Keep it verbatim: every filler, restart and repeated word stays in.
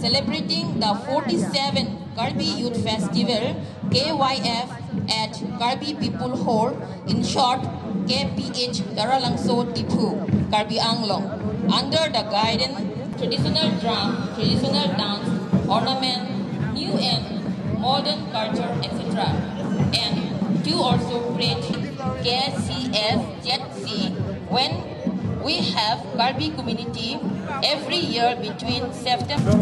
celebrating the forty-seventh Karbi Youth Festival, K Y F, at Karbi People Hall, in short, K P H, Taralangso, Diphu, Karbi Anglong, under the guidance traditional drum, traditional dance, ornament, new and modern culture, et cetera. And to also great K C S Z C, when we have Karbi community every year between September